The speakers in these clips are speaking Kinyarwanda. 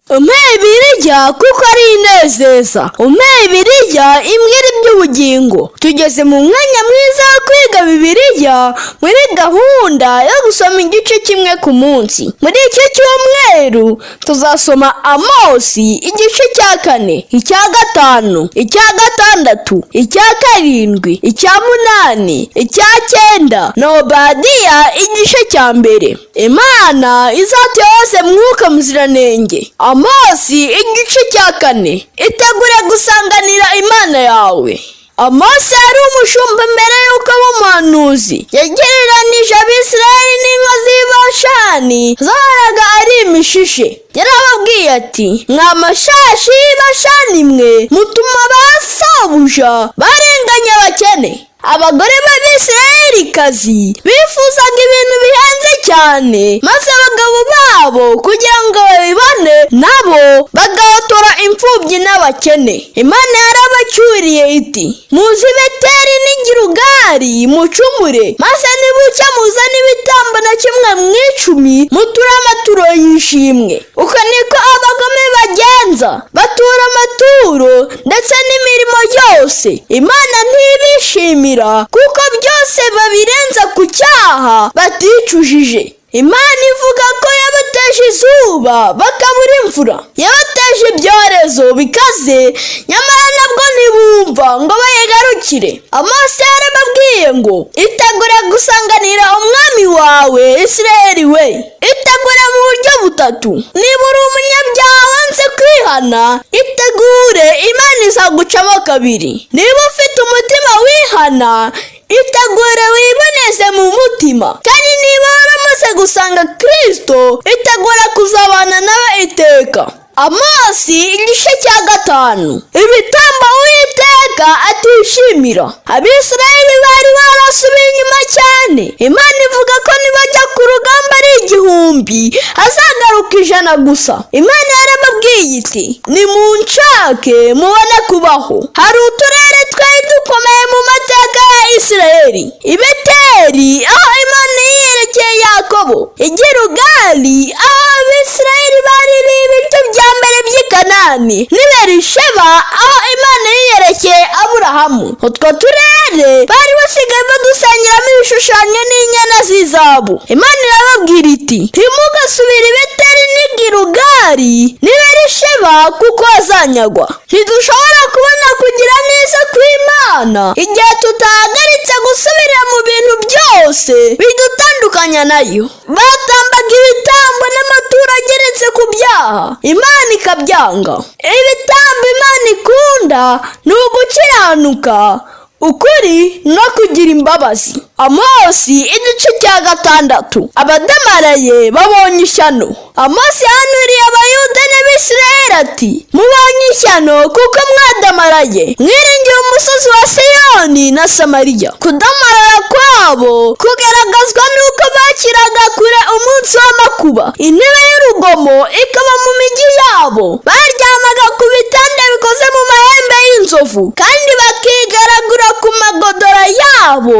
Umpe Bibiliya kuko ari inezeza, umpe Bibiliya imbwira iby'ubugingo. Tugeze mu mwanya mwiza wo kwiga Bibiliya muri gahunda yo gusoma igice kimwe ku munsi. Muri iki cyumweru tuzasoma Amosi igice cya kane, icya gatanu, icya gatandatu, icya karindwi, icya munani, icya cyenda na Obadiya igice cya mbere. Imana izatuyoboze Mwuka Muziranenge. Amosi igice cya kane. Itegure gusanganira Imana yawe. Amosi yari umushumba mbere y'uko aba umuhanuzi. Yagereranije Abisirayeli n'inka z'i Bashani zahoraga ari imishishe. Yarababwiye ati: "Mwa mashashi y'i Bashani mwe, mutuma ba sobuja barenganya abakene." Abagore b'Abisirayelikazi bifuzaga ibintu bihenze cyane, maze abagabo babo kugira ngo babibone nabo bagahotora imfubyi n'abakene. Imana yarabacyuriye iti: "Muze i Beteli n'i Gilugali mucumure, maze nibucya muzane ibitambo na kimwe mu icumi, muture amaturo y'ishimwe." Uko niko abagome bagenza, batura amaturo ndetse n'imirimo yose. Imana ntibishimira kuko byose babirenza ku cyaha baticujije. Imana ivuga ko yabateje izuba bakabura imvura, yabateje ibyorezo bikaze, nyamara nabwo ntibumva ngo bayigarukire. Amosi yarababwiye ngo: "Itegure gusanganira umwami wawe, Isirayeli we." Itegure mu buryo butatu. Niba uri umunyabyaha wanze kwihana, itegure, Imana izagucamo kabiri. Niba ufite umutima wihana, itegure wiboneze mu mutima. Kandi niba waramaze gusanga Kirisito, itegura kuzabana nawe iteka. Amosi igice cya gatanu. Ibitambo Uwiteka atishimira. Abisirayeli bari barasubiye inyuma cyane. Imana ivuga ko nibajya ku rugamba ari 1000, hazagaruka 100 gusa. Imana yarababwiye iti: "Nimunshake mubone kubaho." Hari uturere twari dukomeye mu mateka ya Isirayeli: I Beteli, aho Imana yiyerekeye Yakobo; i Gilugali, aho Abisirayeli baririye ibiryo bya mbere by'i Kanani; n'i Berisheba, aho Imana yiyerekeye Aburahamu. Utwo turere bari basigaye badusangiramo ibishushanyo n'inyana z'izabu. Imana irababwira iti: "Ntimugasubire i Beteli n'i Gilugali n'i Berisheba, kuko hazanyagwa." Ntidushobora kubona kugira neza kw'Imana igihe tutahagaritse gusubira mu bintu byose bidutandukanya nayo. Batambaga ibitambo n'amaturo ageretse ku byaha, Imana ikabyanga. Ibitambo Imana ikunda ni ugukiranuka, ukuri no kugira imbabazi. Amosi igice cya gatandatu. Abadamaraye babonye ishyano. Amosi yahanuriye Abayuda n'Abisirayeli ati: "Mubonye ishyano kuko mwadamaraye, mwiringiye umusozi wa Siyoni na Samariya." Kudamarara kwabo kugaragazwa n'uko bakiraga kure umunsi w'amakuba, intebe y'urugomo ikaba mu mijyi yabo. Baryamaga ku bitanda bikoze mu mahembe y'inzovu kandi bakigaragura ku magodora yabo,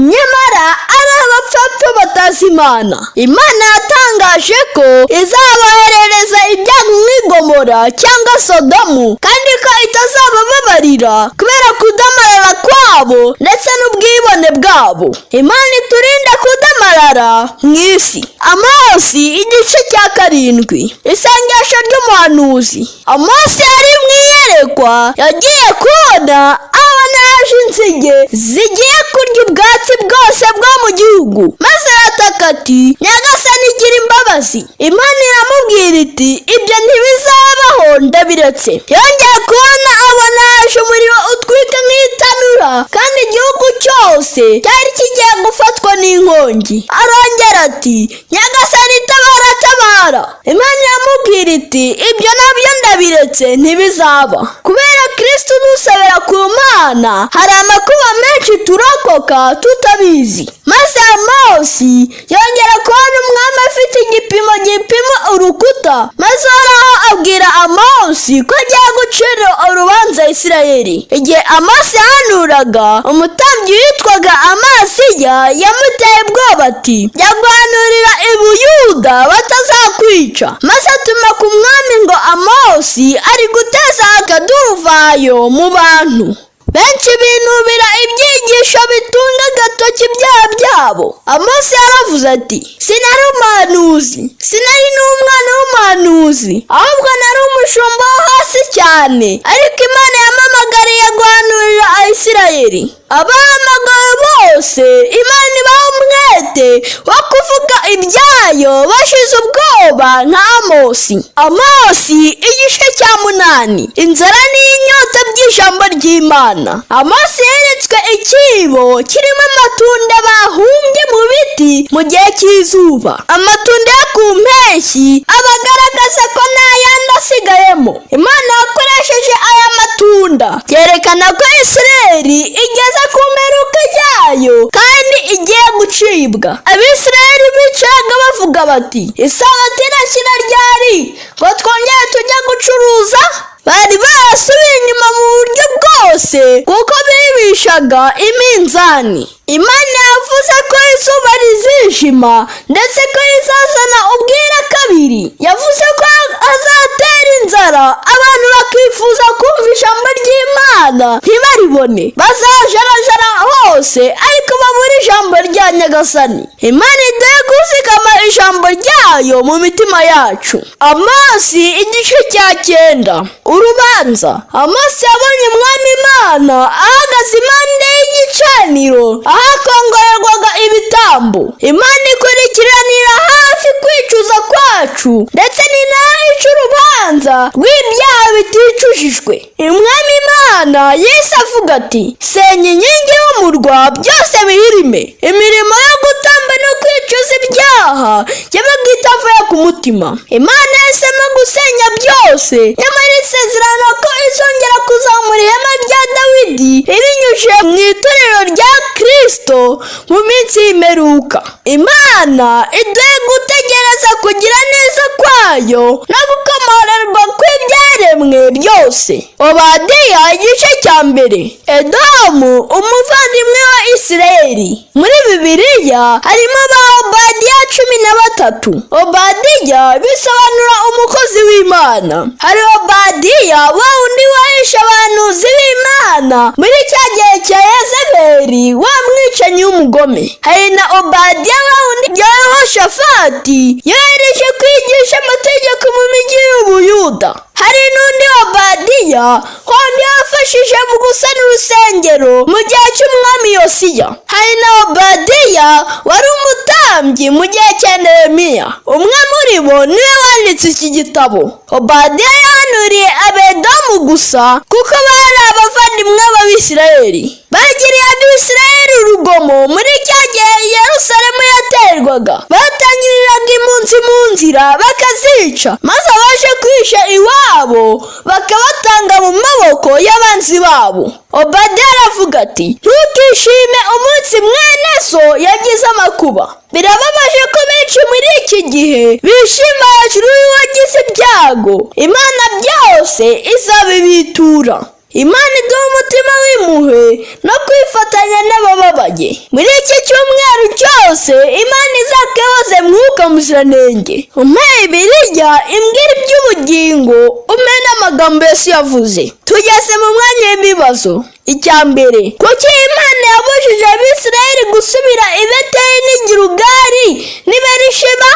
nyamara ari abapfapfa batazi Imana. Imana yatangaje ko izaboherereza ibyago nk'i Gomora cyangwa Sodomu, kandi ko itazabababarira kubera kudamarara kwabo ndetse n'ubwibone bwabo. Imana iturinda kudamarara mu isi. Amosi igice cya karindwi. Isengesho ry'umuhanuzi. Amosi yari mu iyerekwa, yagiye kubona abona haje inzige zigiye kurya ubwatsi bwose bwo mu gihugu, maze arataka ati: "Nyagasani, gira imbabazi." Imana iramubwira iti: "Ibyo ntibizabaho, ndabiretse." Yongeye kubona abona haje umuriro utwika nk'itanura, kandi igihugu cyose cyari kigiye gufatwa n'inkongi. Arongera ati: "Nyagasani, tabara, tabara!" Imana iramubwira iti: "Ibyo nabyo ndabiretse, ntibizaba." Kubera Kristo udusabira ku Mana, hari amakuba menshi turokoka tutabizi. Maze Amosi yongera kubona umwami afite igipimo gipima urukuta, maze Uhoraho abwira Amosi ko agiye gucira urubanza Isirayeli. Igihe Amosi yahanuraga, umutambyi witwaga Amasiya yamuteye ubwoba ati: "Jya guhanurira i Buyuda batazakwica." Maze atuma ku mwami ngo Amosi ari guteza akaduruvayo mu bantu. Benshi binubira ibyigisho bitunga agatoki ibyaha byabo. Amosi yaravuze ati: "Sinari umuhanuzi, sinari n'umwana w'umuhanuzi, ahubwo nari umushumba wo hasi cyane, ariko Imana yampamagariye guhanurira Abisirayeli." Abahamagawe bose Imana ibaha umwete wo kuvuga ibyayo bashize ubwoba nka Amosi. Amosi igice cya 8, inzara n'inyota by'ijambo ry'Imana. Amosi yeretswe icyibo kirimo amatunda bahumbye mu biti mu gihe cy'izuba. Amatunda yo ku mpeshyi aba agaragaza ko nta yandi asigayemo. Imana yakoresheje aya matunda yerekana ko Isirayeli igeze ku mperuka yayo kandi igiye gucibwa. Abisirayeli bicaraga bavuga bati: "Isabato irashyira ryari ngo twongere tujye gucuruza?" Bari barasubiye inyuma mu buryo bwose kuko bibishaga iminzani. Imana yavuze ko izuba rizijima ndetse ko izazana ubwira kabiri. Yavuze ko azatera inzara, abantu bakifuza kumva ijambo ry'Imana ntibaribone. Bazajarajara hose ariko babure ijambo rya Nyagasani. Imana iduhe kuzigama ijambo ryayo mu mitima yacu. Amosi igice cya 9, urubanza. Amosi yabonye Umwami Imana ahagaze impande y'igicaniro ahakongorerwaga ibitambo. Imana ikurikiranira hafi kwicuza kwacu, ndetse ni nayo ica urubanza rw'ibyaha biticujijwe. Umwami Imana yise avuga ati: "Senya inkingi y'umurwa, byose bihirime." Imirimo yo gutamba no kwicuza ibyaha yabaga itavuye ku mutima. Imana yahisemo gusenya byose, nyamara isezerano ko izongera kuzamura ihema rya Dawidi ibinyujije mu itorero rya Kirisito mu minsi y'imperuka. Imana iduhe gutegereza kugira neza kwayo no gukomorerwa kw'ibyaremwe byose. Obadiya igice cya 1, Edomu umuvandimwe wa Isirayeli. Muri Bibiliya harimo ba Obadiya 13. Obadiya bisobanura umukozi w'Imana. Hari Obadiya wa wundi wahishe abahanuzi b'Imana muri cya gihe cya Yezebeli, wa mwicanyi w'umugome. Hari na Obadiya wa wundi Yehoshafati yohereje kwigisha amategeko mu mijyi y'Ubuyuda. Hari n'undi Obadiya wundi wafashije mu gusana urusengero mu gihe cy'umwami Yosiya. Hari na Obadiya wari umutambyi mu gihe cya Nehemiya. Umwe muri bo niwe wanditse iki gitabo. Obadiya yahanuriye Abedomu gusa kuko bari abavandimwe b'Abisirayeli. Bagiriye Abisirayeli urugomo muri cya gihe Yerusalemu yaterwaga. Batangiriraga impunzi mu nzira bakazica, maze abaje kwisha iwabo bakabatanga mu maboko y'abanzi babo. Obadiya aravuga ati: "Ntukishime umunsi mwene so yagize amakuba." Birababaje ko benshi muri iki gihe bishima hejuru y'uwagize ibyago. Imana byose izabibitura. Imana iduha umutima w'impuhwe no kwifatanya n'abababaye. Muri iki cyumweru cyose Imana izakehoze Mwuka Muziranenge. Umpe Bibiliya imbwira iby'ubugingo, umpe n'amagambo Yesu yavuze. Tugeze mu mwanya w'ibibazo. Icya mbere: kuki Imana yabujije Abisirayeli gusubira i Beteli n'i Gilugali n'i Berisheba?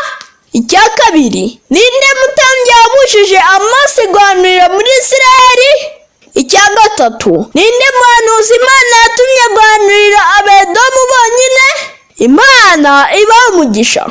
Icya kabiri: ninde mutambyi wabujije Amosi guhanurira muri Isirayeli? Icya gatatu: ninde muhanuzi Imana yatumye guhanurira Abedomu bonyine? Imana ibaha umugisha.